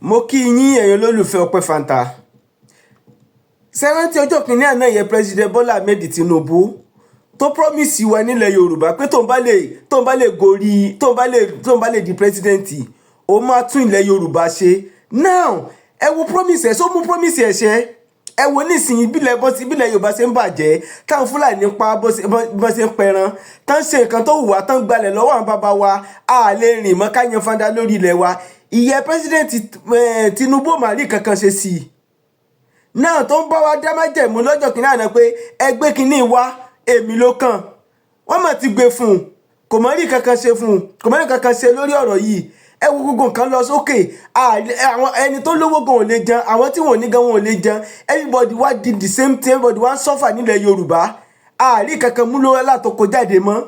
Mo kí yín, ẹ̀yin olólùfẹ́ Ọpẹ́ Fanta. Ṣé rántí ọjọ́ kìíní àná yẹn, President Bola Ahmed Tinubu tó promise wa nílẹ̀ Yorùbá pé tóun bá lè gorí, tóun bá lè di president, òun máa tún ilẹ̀ Yorùbá ṣe. Now, ẹ wo promise ẹ̀, só mú promise ẹ̀ ṣẹ? Ẹ wo nísìnyí bílẹ̀ bọ́ sí bílẹ̀ Yorùbá ṣe ń bàjẹ́, táwọn Fúlàní pa bó ṣe ń pẹran, tán ṣe nǹkan tó wù wá, tán gbalẹ̀ lọ́wọ́ àwọn bàbá wa. A lè rìn mọ́ ká yan fanda lórí ilẹ̀ wa. Ìyẹn President Tinubu ò mà rí kankan ṣe sí i náà, tó ń bá wa dá májẹ̀mú lọ́jọ́ kìíní àná pé ẹgbẹ́ kìíní wa, èmi ló kàn. Wọ́n mọ̀ ti gbé fún un, kò mọ̀ rí kankan ṣe fún un, kò mọ̀ rí kankan ṣe lórí ọ̀rọ̀ yìí. Ẹ wo gbogbo nǹkan lọ sókè. Àwọn ẹni tó lówó gan ò lè jẹun, àwọn tí wọn ò ní gan wọn ò lè jẹun. Everybody wá di the same thing, everybody wá ń suffer nílẹ̀ Yorùbá. Àárí kankan mú lówó látọkọ jáde mọ́.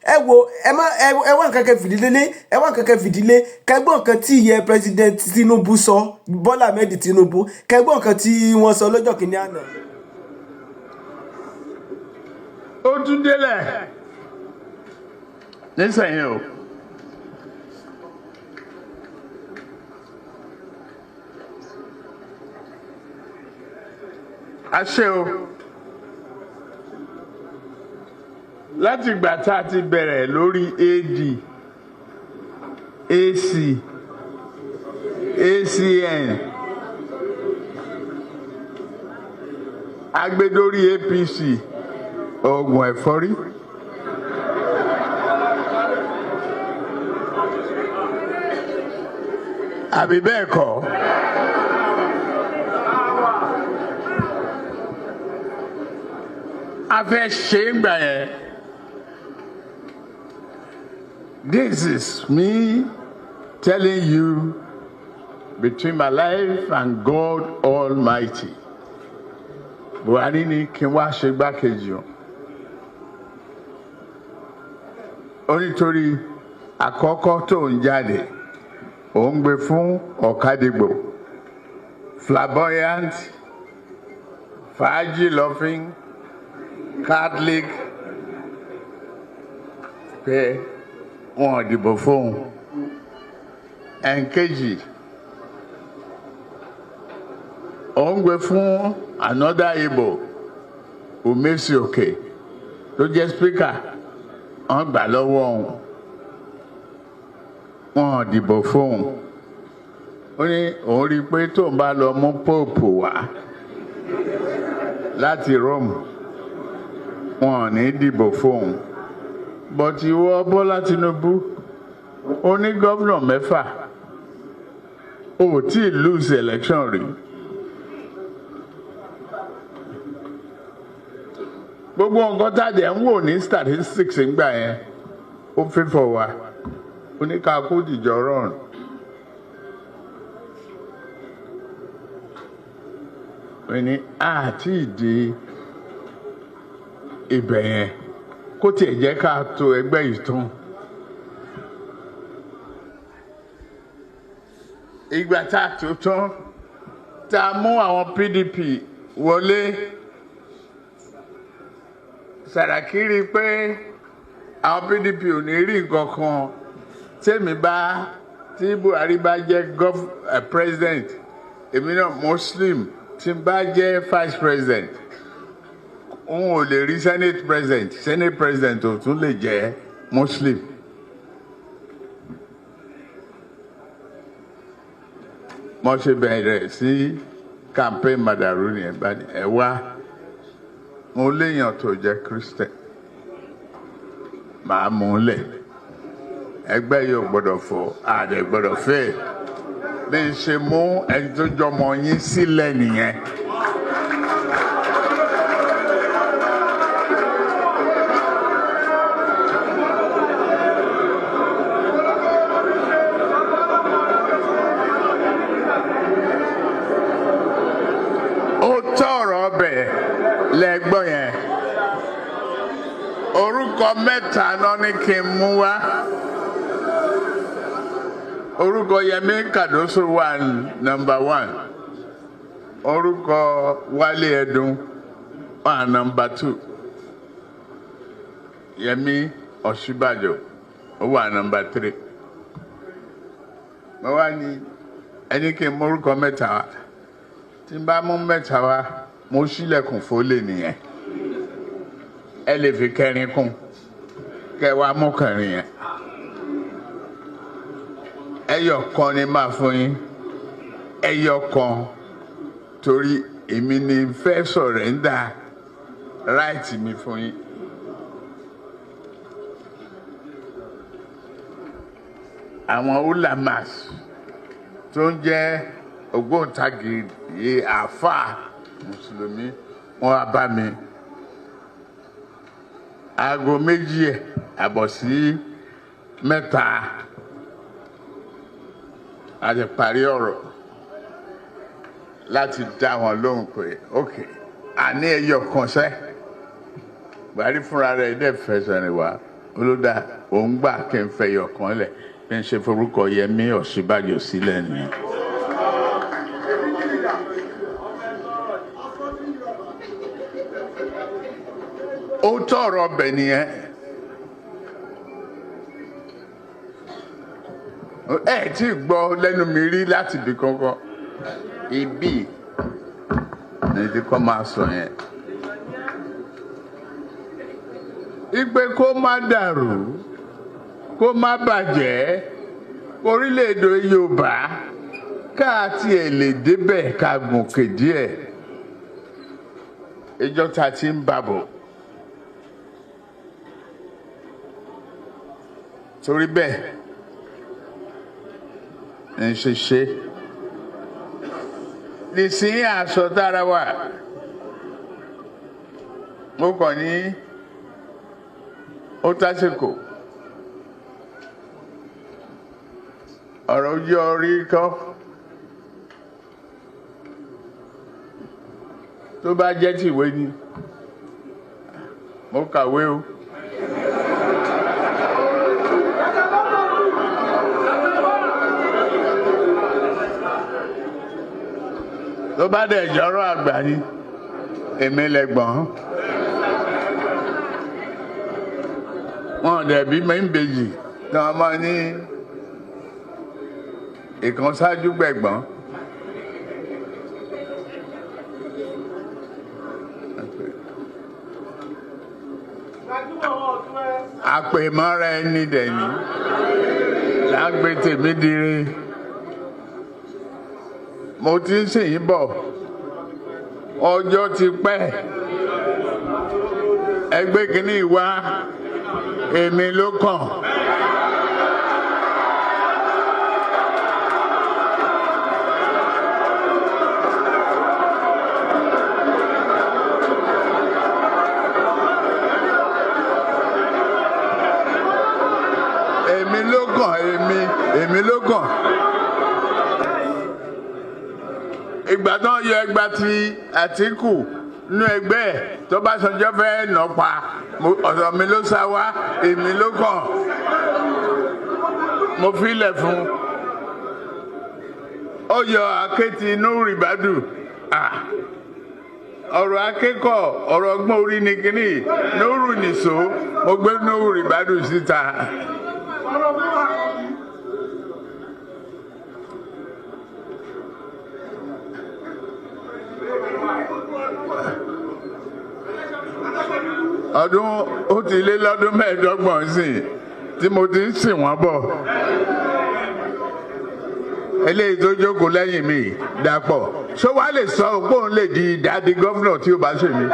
Ẹ wo, ẹ má ẹ wá nǹkan kan fìdílé, ẹ wá nǹkan kan fìdílé. Kẹgbọ́n nǹkan tí ìyẹn President Tinubu sọ, Bọ́lá Ahmed Tinubu, kẹgbọ́n nǹkan tí wọ́n sọ lọ́jọ́ kìíní àná. Ó tún délẹ̀ nísìnyí o. Àṣẹ o, láti ìgbà tá a ti bẹ̀rẹ̀ lórí AD, AC, ACN, agbedórí APC, oògùn ẹ̀fọ́rí. Àbí bẹ́ẹ̀ kọ́? A fẹ́ ṣe é gbà yẹn. This is me telling you, between my life and God Almighty. Buhari ní kí n wá ṣe gbákejì o. Ó nítorí àkọ́kọ́ tó ń jáde, òun gbé fún Ọ̀kadìgbò, flamboyant, fàájì loving, Catholic, pé wọn ò dìbò fóun. Ẹ̀ǹkejì, òun gbé fún another Igbo, Umesi Oke, tó jẹ́ speaker, wọ́n gbà lọ́wọ́ òun, wọn ò dìbò fóun. Ó ní òun rí i pé tóun bá lọ mú pope wá láti Rome, wọn ò ní dìbò fóun. But ìwọ Bọ́lá Tinubu, ó ní gómìnà mẹ́fà, ó tí ì lose election rí. Gbogbo nǹkan tá a dẹ̀ ń wò ní statistics ńgbà yẹn, ó fífọ̀ wá oníkàkú dìjọ run. Ó ní àti ìdí ibẹ̀ yẹn, kó tiẹ̀ jẹ́ ká tó ẹgbẹ́ yìí tán. Ìgbà tá a tó tán, tá a mú àwọn PDP wọlé, Sàràkí rí i pé àwọn PDP ò ní rí nǹkan kan. Tèmi bá tí Buhari bá jẹ́ president, èmi náà Muslim tí n bá jẹ́ vice president, òun ò lè rí senate president. Senate president ò tún lè jẹ́ Muslim. Mo ṣe bẹ̀rẹ̀ sí campaign madaru ni ẹ̀ bá ní ẹ̀ wá, mo léèyàn tó jẹ́ Christian, màá mú un lẹ̀. Ẹgbẹ́ yóò gbọ́dọ̀ fọ́, àdẹ gbọ́dọ̀ fẹ́. Bí n ṣe mú ẹni tó jọmọ yín sílẹ̀ nìyẹn. Ó tọrọ ọbẹ̀ lẹ́gbọ́n yẹn. Orúkọ mẹ́ta náà ní kí n mú wá. Orúkọ Yẹmí Kàdóso wà number one, orúkọ Wálé Ẹdùn wà number two, Yẹmí Ọ̀ṣínbàjò ó wà number three. Mo wá ní Ẹni kí n mórúkọ mẹ́ta wá. Tí n bá mú mẹ́ta wá, mo ṣílẹ̀kùn fólè nìyẹn. Ẹ lè fi kẹrin kún, kẹ wá mú kẹrin yẹn. Ẹyọ kan ni máa fún yín, ẹyọ kan, torí èmi ni fẹ́ surrender right mi fún yín. Àwọn ulamas tó ń jẹ́ ògbóǹtagì àáfàá mùsùlùmí, wọn wá bá mi 2:30 sí 3, a ti parí ọ̀rọ̀ láti dá wọn lóhùn pé ok, àní ẹyọ kan sẹ́. Buhari fúnra rẹ̀ dẹ̀ fẹsẹ̀ rìn wá olódà, òun gbà kí n fẹ́ ẹyọ kan lẹ̀. Bí n ṣe forúkọ Yẹmí Ọ̀ṣínbàjò sílẹ̀ nìyẹn. Ó tọrọ ọbẹ̀ nìyẹn. Ẹ tí gbọ́ lẹ́nu mi rí láti ibì kankan, ibi ní ti kọ́ máa sọ yẹn. Ipe kó má dàrú, kó má bàjẹ́, orílẹ̀-èdè Yorùbá ká tiẹ̀ lè débẹ̀, ká gòkè díẹ̀. Ìjọ ta ti ń bàbọ̀. Torí bẹ́ẹ̀ ń ṣe ṣe nísìnyí aṣọ tára wà, mo kàn ní ó tásìkò. Ọ̀rọ̀ ojú orí kọ́, tó bá jẹ́ tìwé ni, mo kàwé o. Tó bá dẹ̀ jọ́rọ̀ àgbà ni, èmi lẹ́gbọ̀n wọn dẹ̀ bí mẹ́ńbèjì tí wọ́n máa ní ìkan ṣáájú gbẹ̀gbọ́n. Àpèmọ́ra ẹni dẹ̀ ní lágbé tèmi dire. Mo ti ń sìn yín bọ̀, ọjọ́ ti pẹ́. Ẹgbẹ́ kìíní wá, èmi ló kàn. Èmi ló kàn, èmi, èmi ló kàn. Ìgbà tó ń yọ ẹgbà tí Àtíkù nínú ẹgbẹ́ ẹ̀ tó bá sanjọ́ fẹ́ nà pa, ọ̀dọ̀ mi ló sá wá. Èmi ló kàn, mo filẹ̀ fún ó yọ akéèti inú rìbádù. Ọ̀rọ̀ akẹ́kọ̀ọ́, ọ̀rọ̀ ọgbọ́n orí ni kínní nóòrù nìṣó. Mo gbé nóòrù rìbádù síta. Ọdún ó ti lé lọ́dún 25 sí tí mo ti ń sìn wọ́n bọ̀. Eléyìí tó jókòó lẹ́yìn mi, Dàpọ̀, ṣó wàá lè sọ pé òun lè di daddy governor tí ó bá ṣe mí?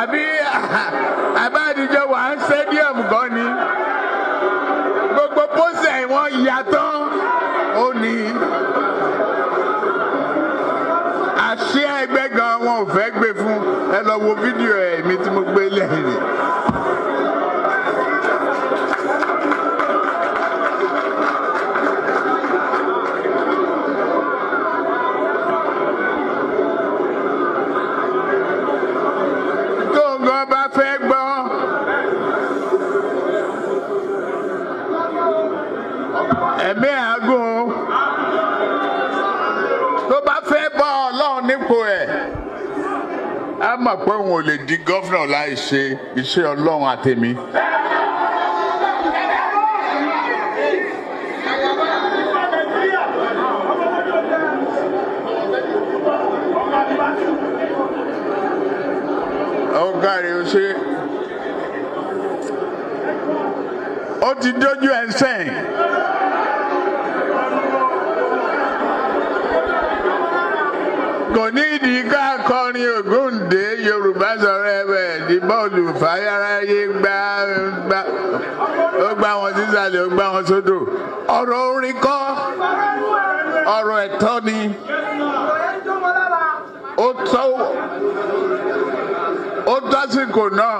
Àbí àbáàdìjọ wà ń stadium gan ni, gbogbo pósẹ̀ wọn yà tán, ó ní àṣẹ. Àwọn ò fẹ́ gbé fún ẹ lọ wo fídíò ẹ̀ mi tí mo gbé lẹ́yìn. Tó nǹkan bá fẹ́ gbọ́. Ẹ̀mí àágùn tó bá fẹ́ bọ́ Ọlọ́run nípò ẹ̀ á mọ̀ pé òun ò lè di gọ́fìnà láì ṣe iṣẹ́ Ọlọ́run àtèmi. Ọ̀gá rẹ̀ ó ṣe ó ti dójú ẹ̀ sẹ́yìn. Kò ní ìdí ká kọrin Ògúndé Yorùbá sọ̀rọ̀ ẹ̀bẹ̀ di bọ́ọ̀lù fàyàráyé gbá gbá ó gbá wọn sísàlẹ̀ ó gbá wọn sódò. Ọ̀rọ̀ orin kọ́, ọ̀rọ̀ ẹ̀tọ́ ni. Ó tọ́ ó tásìkò náà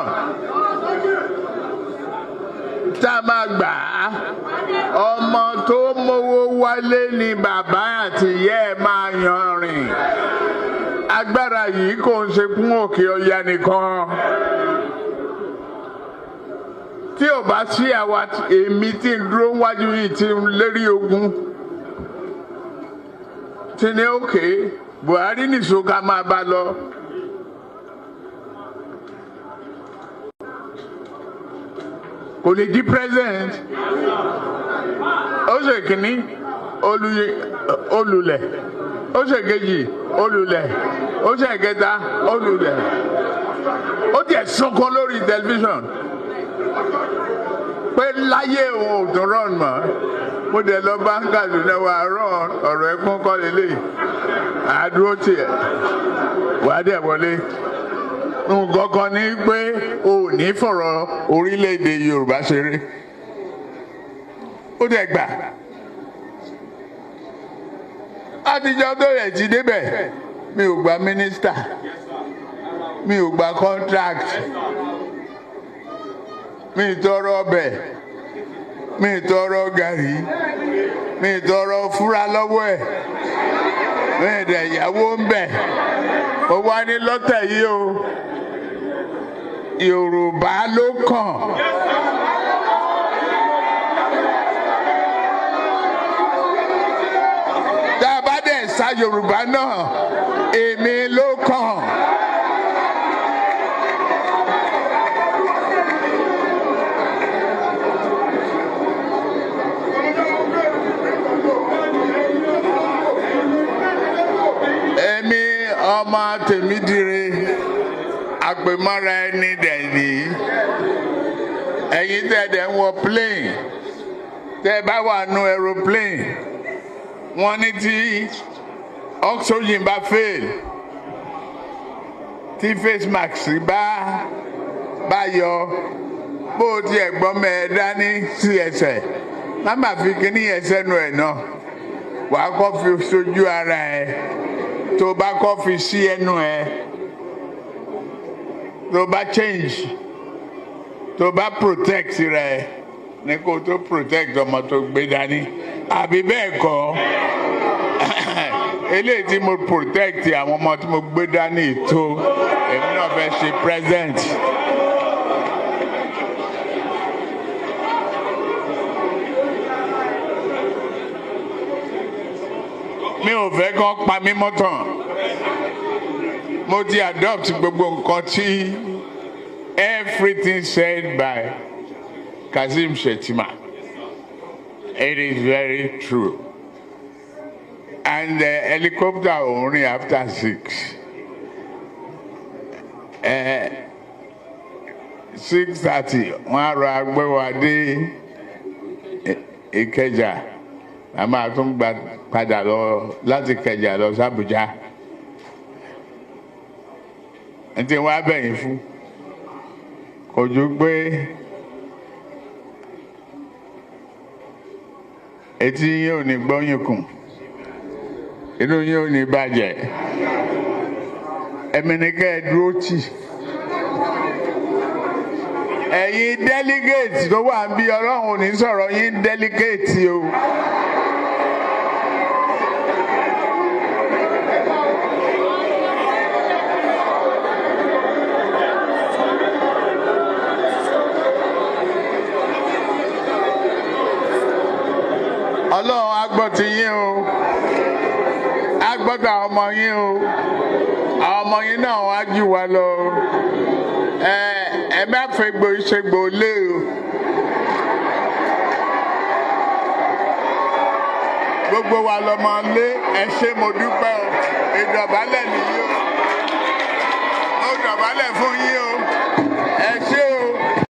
tá a máa gbà á. Ọmọ tó mówó wálé ni bàbá àti ìyá ẹ̀ máa yan rìn. Agbára yìí kò ń ṣe fún Òkè Ọya nìkan. Tí ò bá sí àwa èmi tí ń dúró wájú yìí tí ń lérí ogun tí ní òkè Buhari nìṣó ká máa bá lọ. Kò lè di president. Ó ṣe kínní olùlẹ̀, ó ṣe kejì olùlẹ̀, ó ṣe kẹta olùlẹ̀. Ó tiẹ̀ sunkún lórí tẹlifíṣàn pé láyé òun ò tún rán mọ́. Mo dẹ̀ lọ bá Kaduna wà rán ọ̀rọ̀ ẹkún kọ́ lélẹ̀ àdúró tiẹ̀ wàá dẹ̀ wọlé. Nǹkan kan ní pé o ò ní fọ̀rọ̀ orílẹ̀-èdè Yorùbá ṣeré. Ó dẹ̀ gbà. Àtijọ́ tó rẹ̀ ti débẹ̀, mi ò gba mínísítà, mi ò gba contract, mi ì tọrọ ọbẹ̀, mi ì tọrọ gàrí, mi ì tọrọ fúra lọ́wọ́ ẹ̀, mi ì dẹ̀ yàwó ń bẹ̀. Mo wá ní lọ́tẹ̀ yìí o, Yorùbá ló kàn. Tá a bá dẹ̀ sa Yorùbá náà, èmi ló kàn. Èmi ọmọ Tèmídire àpèmọ́ra ẹni dẹ̀ ní. Ẹ̀yin tẹ́ dẹ̀ ń wọ plane, tẹ́ bá wà nù aeroplane, wọ́n ní tí oxygen bá fail, tí face mask bá yọ, bó o tiẹ̀ gbọ́ mẹ́ ẹ dání sí ẹsẹ̀, má má fi kíní yẹn sẹ́nu ẹ̀ náà, wàá kọ́ fi sójú ara ẹ̀, tó bá kọ́ fi sí ẹnu ẹ̀, tó bá change, tó bá protect rẹ̀ ní kó tó protect ọmọ tó gbé dání, àbí bẹ́ẹ̀ kọ́. Eléyìí tí mo protect àwọn ọmọ tí mo gbé dání tó, èmi náà fẹ́ ṣe president. Mi ò fẹ́ kán pa mí mọ́tàn. Mo ti adopt gbogbo nǹkan tí everything said by Kashim Shettima. It is very true. And the helicopter only after 6. 6:30, wọ́n á rọ agbẹ́wà dé Ìkẹjà. A máa tún gba padà lọ láti Ìkẹjà lọ sí Àbújá. Ntí wọ́n á bẹ̀yìn fún. Kò ju pé etí yín ò ní gbọ́yìn kùn, inú yín ò ní bàjẹ́. Èmi ni kẹ́ ẹ dúró tì. Ẹ̀yin delegate tó wà ń bí, Ọlọ́run ò ní sọ̀rọ̀ yín delegate o. Ọlọ́run á gbọ́ ti yín o, á gbọ́ ti àwọn ọmọ yín o, àwọn ọmọ yín náà wá jù wá lọ o. Ẹ má fẹ́ gbò ìṣègbò lé o. Gbogbo wa lọmọ lé. Ẹ ṣé, mo dúpẹ́ o. Ìdọ̀bálẹ̀ nìyí o, mo dọ̀bálẹ̀ fún yín o.